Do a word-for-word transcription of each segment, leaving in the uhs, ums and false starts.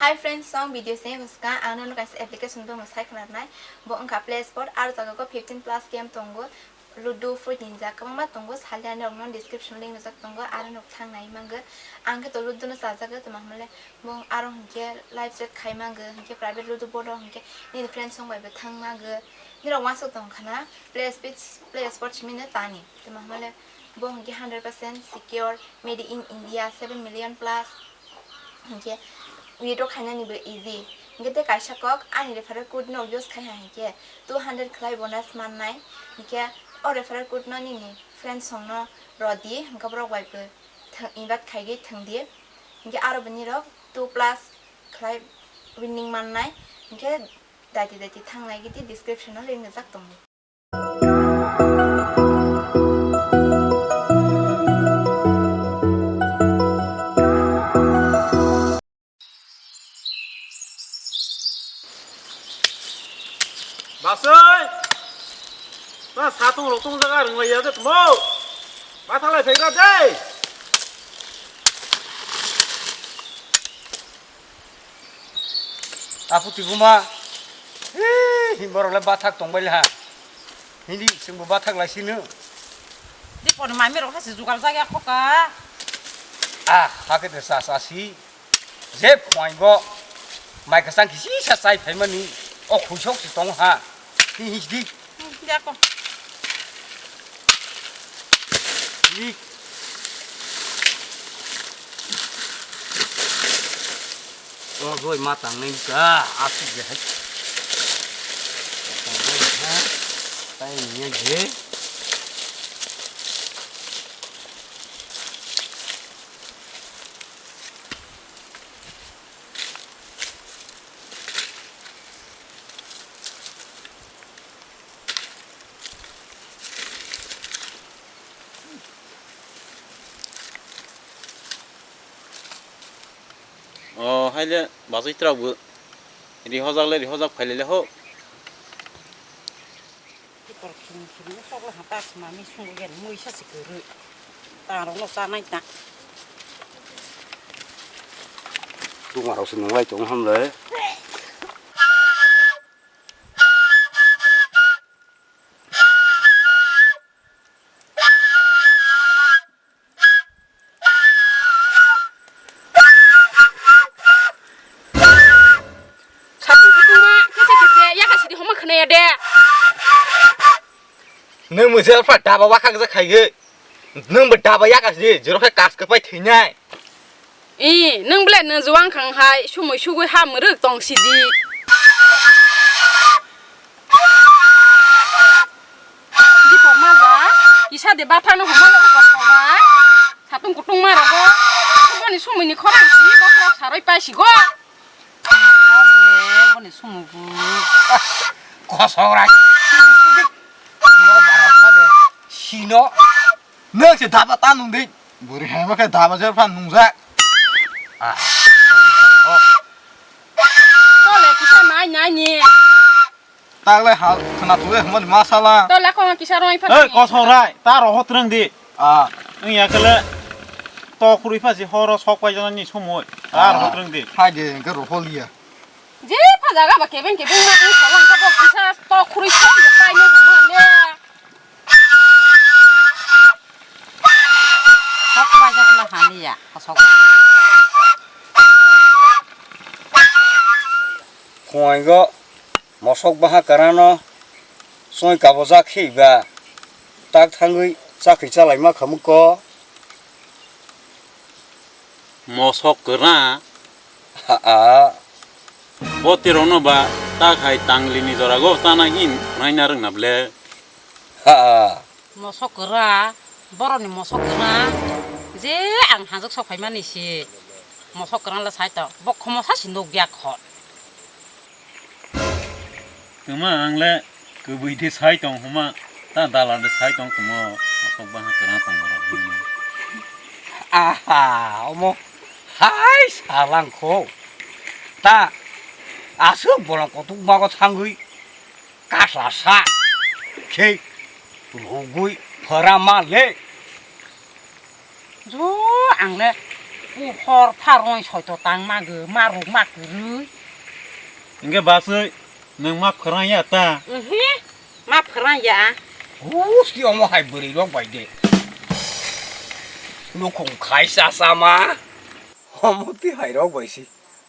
Hi friends, song video se bwskang ang nono kaisa application bo mwsai khwnarnai. Bo wngkha Play Sport, aro jaga o fifteen plus game tongo. Ludo, Fruit Ninja kwbangma tongo, salia norokno description link rijak tongo, aro norok thang nai mangwk. Ang khe to Ludo no chajago, tamo hwnle bo aro hinkhe live chat khai mangwk, hinkhe private Ludo board rok hinkhe nini friends song bai bo thang mangwk. Nirok uansuk tong khana, Play Sport, Play Sport simi no tani, tamo hwnle bo hinkhe hundred percent secure, made in India, seven million plus. Hinkhe withdraw khainani bo easy. Hinkhe tei kaisa kok ani referral code no use khai ha hinkhe two hundred khlai bonus mannai. Hinkhe o referral code no nini friends song no rwdi, hinkhe borok bai bo thwng-, invite khaigwi thwngdi. Hinkhe aro bo nirok two plus khlai winning mannai. Hinkhe daiti daiti thangnai gidi description o link rijak tongo. Basai! Na satung rotung jaga rwnglai ya de tmo. Mathalai phaira de. Apu tibuma. Hi, borok le bathak tongbai le ha. Hindi chwngbo bathak lai sino. Diponi mami rok hasi jugal jagya khoka. Ah, hakhe de sa sa si. Je phoingo mai kwchang kisi sa chai phaimani. O khuisok si tong ha. Hi hi di. Dako. Hi. O goi ma tangnai ka, asuk je hai. Tai ni je. O, haile bazai trok bo. Ri hojak le, ri hojak phaile le ho. Tipor khini khini sok le hata sima mi sungo gen mui sa si kwrwi. Ta rok no cha nai ta. Tuma rok se nung lai tong ham le. Satung kutungma kese kese yaka sidi homa khwnaya de. Nung mujhe pha daba waka khe khaige. Nung bo daba yaka sidi jero khe kas khe pai thinai. I, nung bole nung juang khang hai, sumui sugui ha mwrwk tong sidi. Di korma ja, kisa de bathang no homa lo ko sora. Satung kutung ma rogo. Boni sumui ni khorang si, bokhorok saroi pai si go. Bole boni sumui bu. Kosok rai. Sino bara kha de. Sino. Nung se daba ta nung de. Buri hai ma khe daba jer phan nung jak. Ah. Tole kisa nai nai ni. Tagle hal khna thule hmani masala. Tole ko kisa roi phan. Ei, kosong rai, ta roho treng di. Ah. Wng ya kele to khurui pha si horo sok pai jana ni somoi. Ta roho treng di. Hai de, ke roho liya. Je pha jaga ba kebeng kebeng ma ang salang ka bo kisa to khurui sok de pai no ma le. Sok pai jak na hani ya, kosok. Khwai go. Mosok baha kwrano soi kabojak khe ba tak thangwi chakri chalaima khamu ko. Mosok kwra? Ha, a. Bo tirokno ba tak hai tanglini jorago chana hin khwnaina rwngna ble? Ha, a. Mosok kwra, borokni mosok kwra, je ang hanjak sok phaimani si mosok kwra le sai to, bo khomo sa si nukya khot. Kwma ang le kwbwi de sai tong huma, ta dalan de sai tong kwma, mosok baha kwra tong rok hwnwi. Aha, omo hai salang kho. Ta aswk borok kotuk mago thangwi kasla sa khe rugwi phara ma le. Jo ang le Hor pharoi soito tang mago, ma ruk ma kwrwi. Hingke baswi nwng ma phrang ya ta? Uhi, ma phrang ya. Husti omo hai bwrwi rok bai de. Nukhung khai cha cha ma. Omo ti hai rok bai si.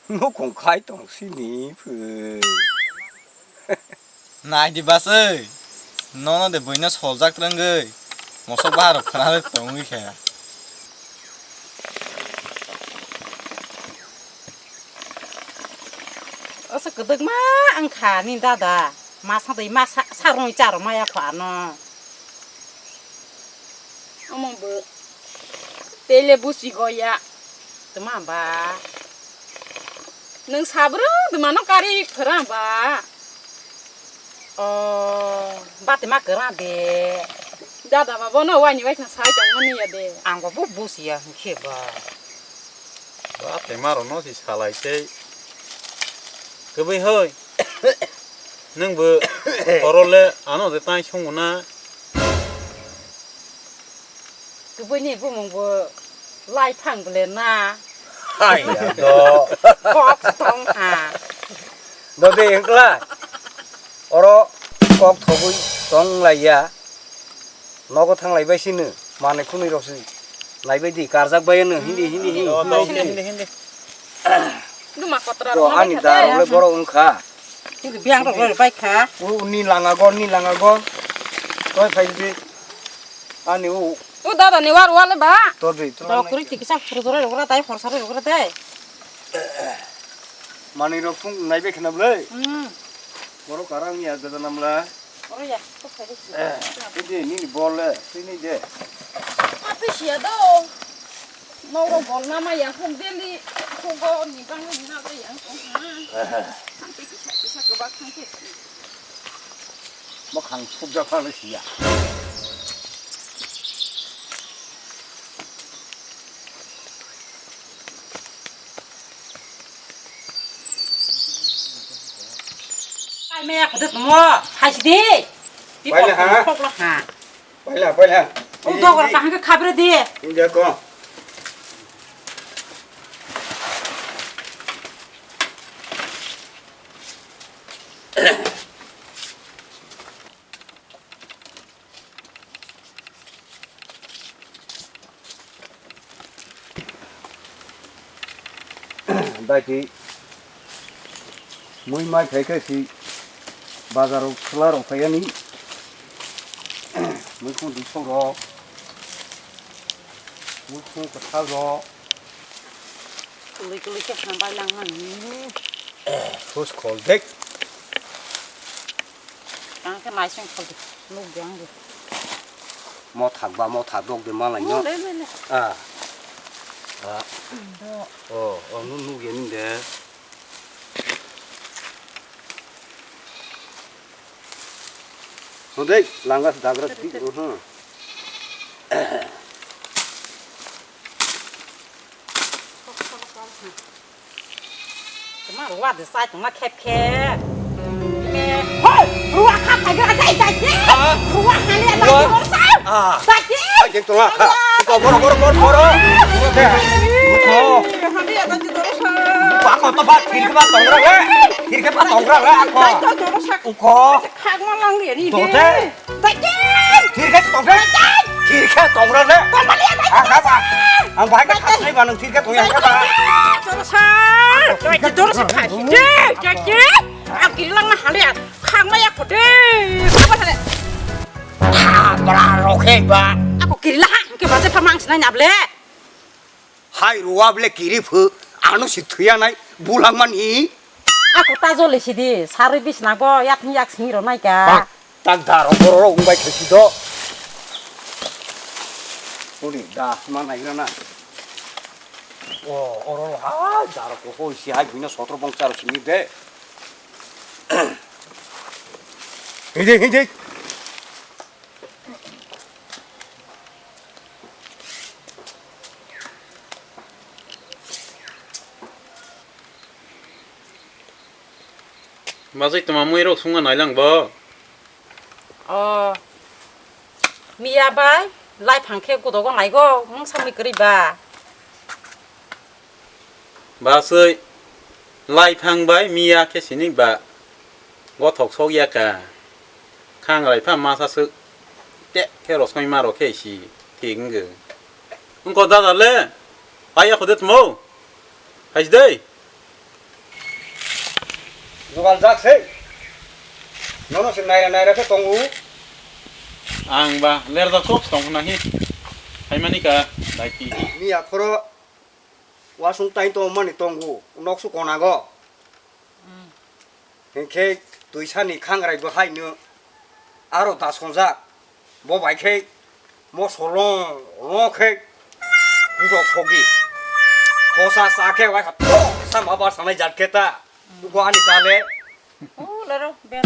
Nukhung khai tong sini phu. Nai di bas oi. Nono de buino soljak twrwngwi. Mosok baharok khwnarwi tongwi khe. Oso kwdwkma wngkha ni dada. Masa dai masa sarwi charo maya kho ano. Omo bo tele busi goya. Tuma ba. Nwng sabro dumano kari phwrang ba. O, bati ma kwrang de. Dada ba bono wani wai khna sai tong mani ya de. Ang bo busi ya hwnkhe ba. Ba tei maro no si salai tei. Kwbwi hoi. Nwng bo oro le ano de tai song na. Kwbwi ni bumung bo lai phang bole na. Hai ya do. Kok tong ha. Do de engkla. Oro kok thogwi tong lai ya. Nogo thang lai bai sino. Manwi khunwi rok si. Nai bai di karjak bai no hindi hindi hindi. Do, do, hindi, hindi, hindi. Duma kotra. Do rok ani da rok le borok wngkha. Hindi biang rok le bai kha. U ni langa go, ni langa go. Toi phai di. Ani u. U dada ni war wale ba. Tor di, tor. Do kuri tiki sa phuru dore rok ra dai, horsa rok ra dai. Manwi rok thung nai bai khna bwle. Hmm. Borok karang ya gajanam la. Oro ya, to khai de. Eh, ini, ini bol le, ini de. Apa sih ya do? Mau bol nama ya, hung deli, hung go ni bang ni na ba ya. Sampai kisah kisah ke bak sampai. Mo khang sub ja pha le siya. Ai me ako de mo, hai si de. Di Paila ha? Khok lo ha. Paila, paila. O dogar kahang ke khabre de. India ko. Daiti mui mai phai khe si bazar o khwla rok phai ani mui khung dui sok rok mui khung kwthal rok. Kwlwi kwlwi khe hambai langmani. Hus khol dek. Ang khe naising khol dek. Nuk de ang de. Mo thak ba mo thak dok de malai no. Le le le. Ah. Ah. Do. Oh, oh, nu nuk ye ning de. Hudai, langgas dagra di, uh. Tama ruwa de sai tama khep khep. Hoi, ruwa kha thai gra dai dai je. Ha? Ruwa hale la ruwa? Dai je. Ah. Dai je. Ai, jeng tong la kha. Ko boro, boro, boro, boro. Ko. Hale la dai dai sa. Ba ko to ba thir ke ba tong ra le. Thir ke ba tong ra le ko. Dai dai dai sa. Ko. Khagma lang ri ni de. Dote? Thirkhe tongkhe? Thirkhe tongra le? Ang kha ba. Ang bahai kha thasnai ba nwng thirkhe tongya kha ba. Jorsa. Jorsa kha. Ang kiri langna hale. Khangma ya khode. Khaba hale. Bra rokhe ba. Ako kiri la ha. Ke baje phamang sinai nable. Hai ruwa ble kiri phu, ano si thuya nai, bulang mani. Ako ta jole sidi, sarui bisna go, yak ni yak sini ro nai ka. Tak da ro boro ro ungbai khe si do. Uni da ma nai gra na. O, oro ro ha, da ro ko hoi si hai buina sotro bong charo sini de. Hei de, hei de. Majai toma mui rok sungna nailang bo. O. Miya bai lai phang khe godogo naigo mung samui kwrwi ba. Basui, laiphang bai miya khe sini ba gothok sok ya ka. Khangrai pha masa swk te khe rosoi ma rok khe si thik wngkhe. Wngkho dada le, pai ya kho de tmo. Hai si dei. Jugal jak se. Nono se naira naira khe tongo. Ang ba lerjak sok tong khna hi. Hai mani ka dai ti. Miya khoro wasung tai tongmani tongo, noksu konago. Hinkhe twisani khangrai bo haino aro da songjak. Bo bai khe mo solong lo khe gudok sogi. Khosa sa khe wai kha to sama bar sanai jat khe ta. Tugo ani dale. Oh, laro, ben.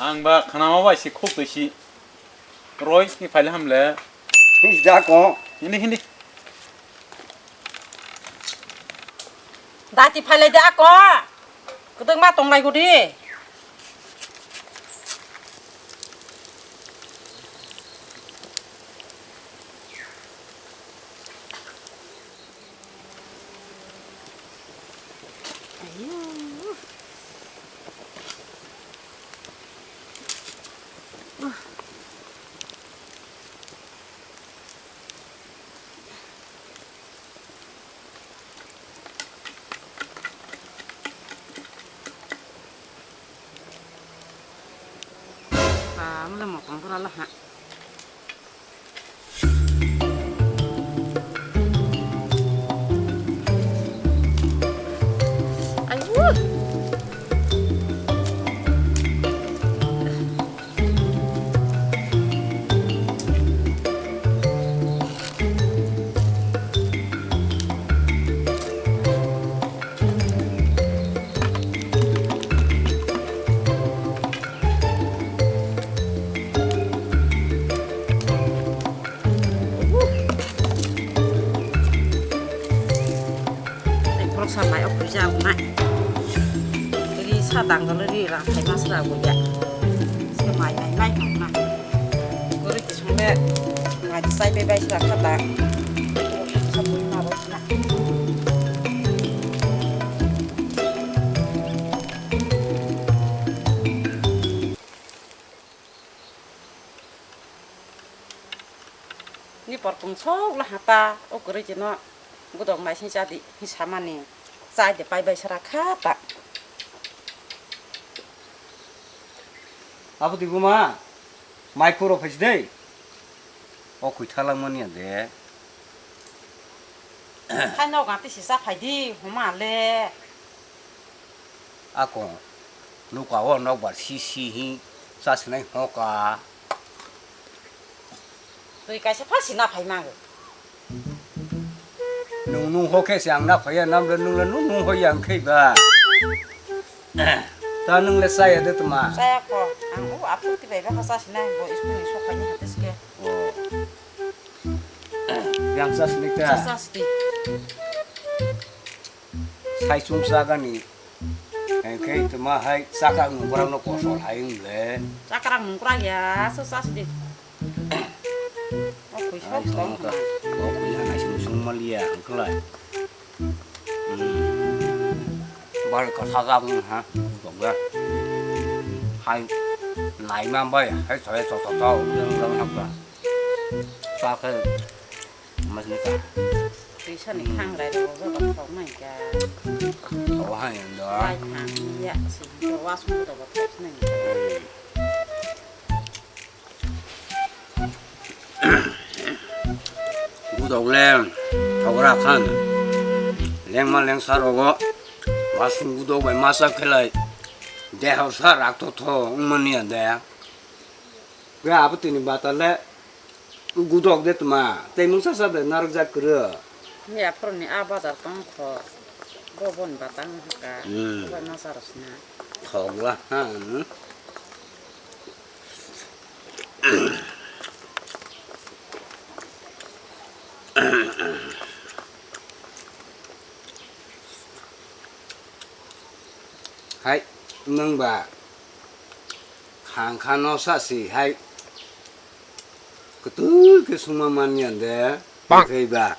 Ang ba khanama bai si khuk twi si. Roi ni phaile hamle. Hi ja ko. Hindi, hindi. Dati phaile ja ko. Kudung ma tonglai gudi. Ah, mula mokong pura lah, ha. Tei borok sa mai o puja wngnai. Ri sa dango le ri rang khai ma sra bo ya. Se mai mai mai hong na. Gori kisung le mai chai bai bai sra kha ta. Sa puri ma bo na. Ni porkong sok la hata o kwrwi jeno gudok naising chadi hi samani chai de pai bai sara kha ta. Abo di buma mai kuro phai de. O khui thalangmani ya de. Hai no gati si cha phai di homa le. Ako nuka o nokbar si si hi cha sinai hoka. Twi kaisa pha si na phai ma. Nung nung ho khe se ang na phai ya nam le nung le nung nung ho yang khe ba. Ta nung le sa ya de tma. Saya ko ang u apu ti bai ba cha sinai bo school ni sok phai ni hate ske. Oh. Yang sas ni ka. Sas, sas di. Sai sung sa gani. Hengke tuma hai sakang nungkrang no kosol hai ung le. Sakang nungkrang ya, sas, sas di. Oh, kui sok tong ka. Oh, kui ya nai sung sung malia, angkelai. Hmm. Bar ka saga bung ha, bung ya. Hai, nai ma bai, hai soi so so so, yang lam hak ka. Sa khe, mas ni ka. Twi sani khang rai ro, ro ba thok nai ka. Awa hai yang da. Lai thang ya, si, ro wa sung ro ba thok nai ka. Gudok le thogra khan lengma lengsa rogo wasung gudok bai masa khelai deha sa rak tho tho wngmani ya de. Ga abo tini bata le gudok de tma tei mungsa sa de narok jak kwrwi. Ni aphuru ni a bazar tong kho bo bon batang haka. Hmm. Bo masa rosna. Thogla ha. Hai, nwng ba khang kha no sa si hai kwtwi khe sungma man ya de. Bang. Tei ba